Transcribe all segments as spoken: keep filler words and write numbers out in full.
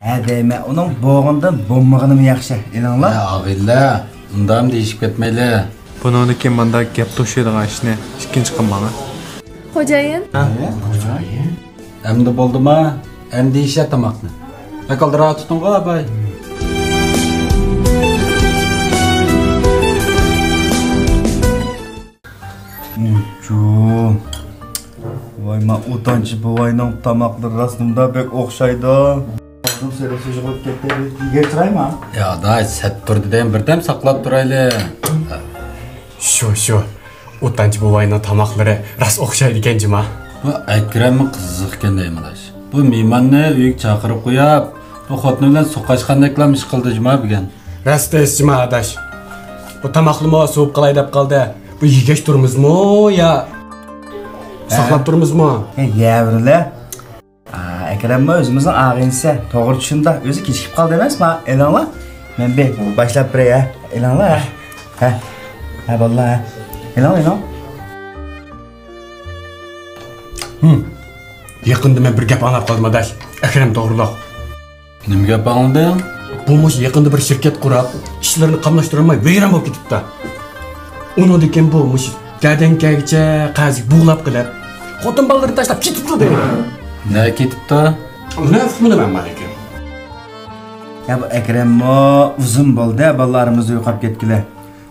ھە دەيمەن، ئۇنىڭ بولغىنىدىن بولمىغىنىمۇ ياخشى، ئېلىڭلار. ھە، ئاغىنىلەر، ئۇنداقمۇ دېيىشىپ كەتمەيلى. بۇنىڭدىن كېيىن مانداق گەپ توشۇيدىغان ئىشنى ئىككىنچى قىلماڭ. خوجايىن. ھە؟ خوجايىن. ئەمدى بولدىما؟ ئەندىشە تاماقنى. بەك ئالدىراپ تۇتۇڭغۇ، ئاباي. ئۇچۇم. ۋاي، ما ئوتانچى بوۋاينىڭ تاماقلىرى راستىندا بەك ئوخشايدۇ. ئاغزىم سېرىق سۇژۇق بولۇپ كەتتى. يېگەن چىرايما؟ يا، ئاداش، سەت تۇر دېدىم، بىردەم ساقلاپ تۇرايلى. شۇ، شۇ. ئوتانچى بوۋاينىڭ تاماقلىرى راست ئوخشايدىكەن جۇما. بۇ ئەكرەممۇ قىزىق ئىكەن دەيمەن، ئاداش. بۇ مېھماننى ئۆيگە چاقىرىپ قويۇپ، بۇ خوتۇنى بىلەن سوقۇشقاندەكلا ئىش قىلدى جۇما بۈگۈن. راست دەيسىز جۇما، ئاداش. بۇ تاماقلىمۇ سوۋۇپ قالاي دەپ قالدى. بۇ يېگەچ تۇرىمىزمۇ يا ھە؟ ساقلاپ تۇرىمىزمۇ؟ ھە، يەۋېرىلە. ئا، ئەكرەممۇ ئۆزىمىزنىڭ ئاغىنىسى، توغرا چۈشىنىدۇ. ئۆزى كېچىكىپ قالدى ئەمەسمۇ؟ ئېلىڭلار. مەن بىر باشلاپ بېرەي، ھە؟ ئېلىڭلار، ھە؟ ھە. ھە، بالىلار، ھە. ئېلىڭ، ئېلىڭ. ھىم. يېقىندا مەن بىر گەپ ئاڭلاپ قالدىم، ئاداش. ئەكرەم توغرۇلۇق. نېمە گەپ ئاڭلىدىڭ؟ بۇ مۇشۇ يېقىندا بىر شىركەت قۇرۇپ، ئىشلىرىنى قاملاشتۇرالماي ۋەيران بولۇپ كېتىپتۇ. ئۇنىڭدىن كېيىن بۇ مۇشۇ دەدەڭكەگىچە قەرزگە بوغلاپ قېلىپ، خوتۇن بالىلىرىنى تاشلاپ كېتىپتۇ دەيمەن. نەگە كېتىپتۇ؟ نە ئۇقمىدىم مەن مانا. يا بۇ ئەكرەممۇ ئۇزۇن بولدى بالىلىرىمىز يوقاپ كەتكىلى.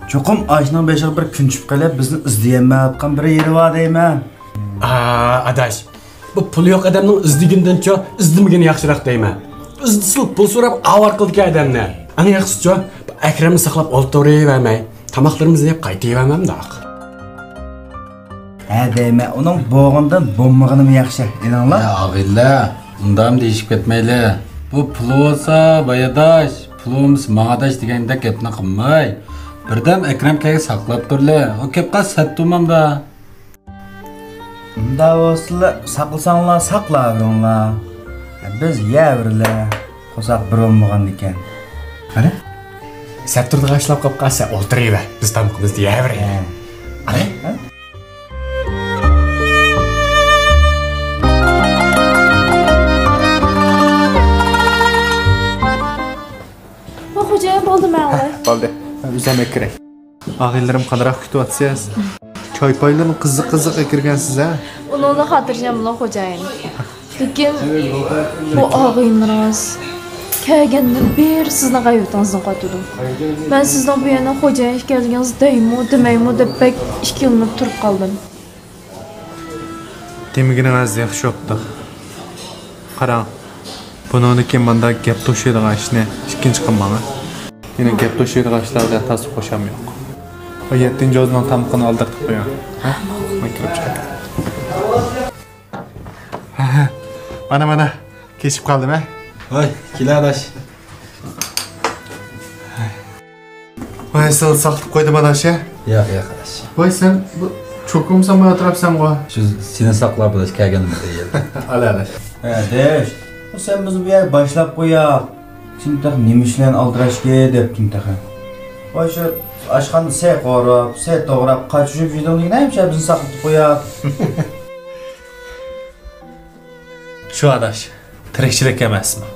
چوقۇم ئاشۇنىڭ بېشىغا بىر كۈن چۈشۈپ قېلىپ، بىزنى ئىزدىيەلمەيۋاتقان بىر يېرى بار دەيمەن. ئا، ئاداش، بۇ پۇلى يوق ئادەمنىڭ ئىزدىگىنىدىنچۇ ئىزدىمىگىنى ياخشىراق دەيمەن. ئىزدىسىلا پۇل سوراپ ئاۋارە قىلىدىكەن ئادەمنى. ئەڭ ياخشىسىچۇ، بۇ ئەكرەمنى ساقلاپ ئولتۇرۇۋەرمەي، تاماقلىرىمىزنى يەپ قايتىۋەرمەمداق. ھە دەيمەن، ئۇنىڭ بولغىنىدىن بولمىغىنىمۇ ياخشى، ئېلىڭلار. ھە، ئاغىنىلەر، ئۇنداقمۇ دېيىشىپ كەتمەيلى. بۇ پۇلى بولسا باي ئاداش، پۇلى بولمىسا ماڭ ئاداش دېگەندەك گەپنى قىلماي، بىردەم ئەكرەم كەلگەچ ساقلاپ تۇرلى. ئۇ كەپ قالسا سەت تۇرمامدا. ئۇنداق بولسىلا ساقلىساڭلار ساقلاۋېرىڭلار. بىز يەۋېرىلە، قورساق بىر بولمىغاندىكىن. قارا، سەت تۇرىدىغان ئىشلار قاپ قالسا ئولتۇرۇۋەر، بىز تامىقىمىزنى يەۋېرەيلى. ھە. قارا. ھە؟ بۇ خوجايىن بولدى مەن. ھە، بولدى. مەن ئۆزۈم كىرەي. ئاغىنىلىرىم قانداق كۈتۈۋاتىسىز؟ چاي-پايلىرىنى قىزىق-قىزىق ئەكىرگەنسىز ھە؟ ئۇنىڭدىن خاتىرجەم بولۇڭ خوجايىن. لېكىن بۇ ئاغىنىلىرىڭىز كەلگەندىن بېرى سىزنىڭ غەيۋىتىڭىزنى قاتىدۇ. مەن سىزنىڭ بۇ يەرنىڭ خوجايىن ئىكەنلىكىڭىزنى دەيمۇ، دېمەيمۇ دەپ بەك ئىككىلىنىپ تۇرۇپ قالدىم. دېمىگىنىڭىز ياخشى بوپتۇ. قاراڭ، بۇنىڭدىن كېيىن مانداق گەپ توشۇيدىغان ئىشنى ئىككىنچى قىلماڭ، ھە؟ مېنىڭ گەپ توشۇيدىغان ئىشلار بىلەن تاسا خۇشام يوق. ئۇ يەتتىنچى ئوزىنىڭ تامىقىنى ئالدىرتىپ قويۇڭ، ھە؟ مەن كىرىپ چىقاي. ھە، ھە. مانا، مانا. كېچىكىپ قالدىم، ھە؟ ۋاي، كېلە ئاداش. ۋاي، سىلى ساقلاپ قويدۇم، ئاداش، ھە؟ ياق، ياق، ئاداش. ۋاي، سەن بۇ چوكۇمسان بۇ ئەتراپ سەنغۇ. شۇ سېنى ساقلاپ، ئاداش، كەلگەنمىز دېگەن. ئال، ئاداش. ھە، ئاداش. بۇ سەن بىزنى بۇ يەرگە باشلاپ قويۇپ، سېنى تېخى نېمە ئىش بىلەن ئالدىراشكى دەپتىم تېخى. ۋاي، شۇ ئاشخانىدا سەي قورۇپ، سەي توغراپ، قاچا يۇيۇپ يۈردۈڭ دېگىنە، شۇ بىزنى ساقلىتىپ قويۇپ. شۇ ئاداش، تىرىكچىلىك ئەمەسمۇ؟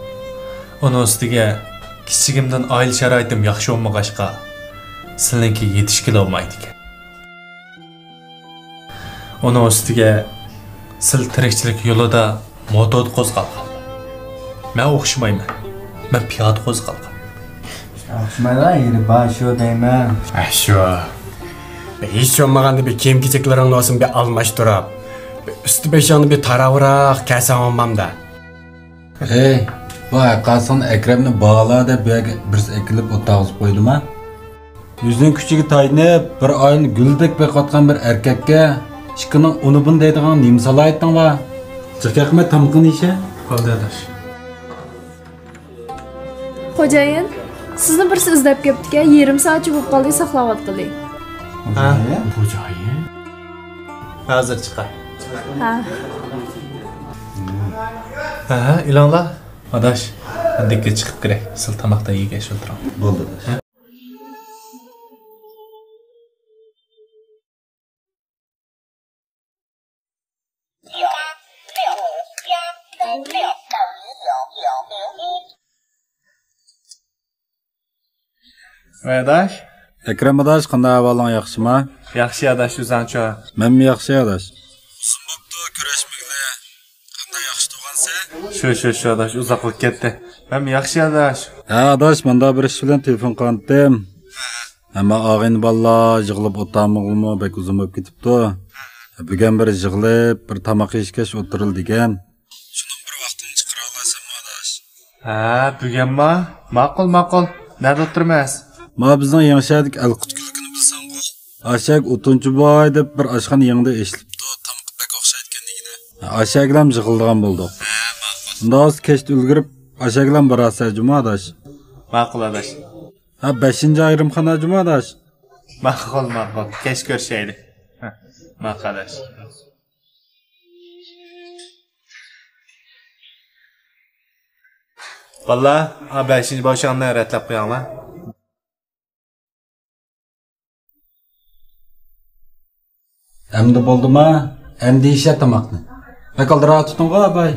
ئۇنىڭ ئۈستىگە كىچىكىمدىن ئائىلە شارائىتىم ياخشى بولمىغاچقا، سىلىنىڭكى يېتىشكىلى بولمايدىكەن. ئۇنىڭ ئۈستىگە سىل تىرىكچىلىك يولىدا موتوردا قوزغالغان. مەن ئوخشىمايمەن. مەن پىيادە قوزغالغان. ئوخشىمايدىغان يېرى بار شۇ دەيمەن. ھە، شۇ. ھېچ بولمىغاندا بىر كىيىم-كېچەكلىرىڭنى بولسۇن بىر ئالماشتۇرۇپ، بىر ئۈستى-بېشىڭنى بىر تاراۋراق كىيسەڭ بولمامدا؟ ھەي، بۇ ھەققاسىڭنى ئەكرەمنى بالا دەپ بۇ يەرگە بىرسى ئەكېلىپ ئولتۇرغۇزۇپ قويدىما؟ يۈزىنىڭ كۈچىگە تايىنىپ، بىر ئائىلىنى گۈلدەك بېقىۋاتقان بىر ئەركەككە ئىشقىنىڭ ئۇنى بۇنى دەيدىغان نېمە سالاھىيىتىڭ بار؟ جىق ياقماي تامىقىنى يېسە. بولدى ئاداش. خوجايىن، سىزنى بىرسى ئىزدەپ كەپتىكەن، يېرىم سائەتچە بولۇپ قالدى ساقلاۋاتقىلى. ھە؟ خوجايىن؟ ھازىر چىقاي. ھە. ھە، ھە، ئېلىڭلار. ئاداش، ئەندىككە چىقىپ كىرەي. سىل تاماقتا يېگەچ ئولتۇرۇڭ. بولدى، ئاداش. ۋەي ئاداش. ئەكرەم ئاداش، قانداق ئەھۋالىڭ، ياخشىما؟ ياخشى ئاداش، ئۆزۈڭچۇ؟ مەنمۇ ياخشى ئاداش. ئۇزۇن بوپتۇ كۆرۈشمىگىلى. قانداق، ياخشى تۇرغانسەن؟ شۇ، شۇ، شۇ ئاداش، ئۇزاق بولۇپ كەتتى. مەنمۇ ياخشى ئاداش. ھە ئاداش، مانداق بىر ئىش بىلەن تېلېفون قىلغانتىم. ھەممە ئاغىنە بالىلار يىغىلىپ ئولتۇرمىغىلىمۇ بەك ئۇزۇن بولۇپ كېتىپتۇ. بۈگۈن بىر يىغىلىپ، بىر تاماق يېيىشكەچ ئولتۇرىلى دېگەن. شۇنىڭ بىر ۋاقتىنى چىقىرالايسەنمۇ ئاداش؟ ھە، بۈگۈنما؟ ماقۇل، ماقۇل. نەدە ئولتۇرىمىز؟ ما بىزنىڭ يېڭى شەھەردىكى ئەلقۇت كۈلكىنى بىلسەڭغۇ؟ ئاشەك ئوتۇنچى بوي دەپ بىر ئاشخانا يېڭىدىن ئېچىلىپتۇ، تامىقى بەك ئوخشايدىكەن دېگىنە. ئاشەكلەم يىغىلىدىغان بولدۇق. ھە، ماقۇل. ئۇنداق بولسا كەچتە ئۈلگۈرۈپ، ئاشەكلەم بارارسەن جۇمۇ ئاداش. ماقۇل ئاداش. ھە، بەشىنچى ئايرىمخانا جۇمۇ ئاداش. ماقۇل، ماقۇل. كەچ كۆرۈشەيلى. ھە، ماقۇل ئاداش. بالىلار، ھە، بەشىنچى بوشاڭنى رەتلەپ قويۇڭلار. ئەمدى بولدىما؟ ئەمدى يېيىشە تاماقنى. بەك ئالدىراپ تۇتتۇڭغۇ ئاباي.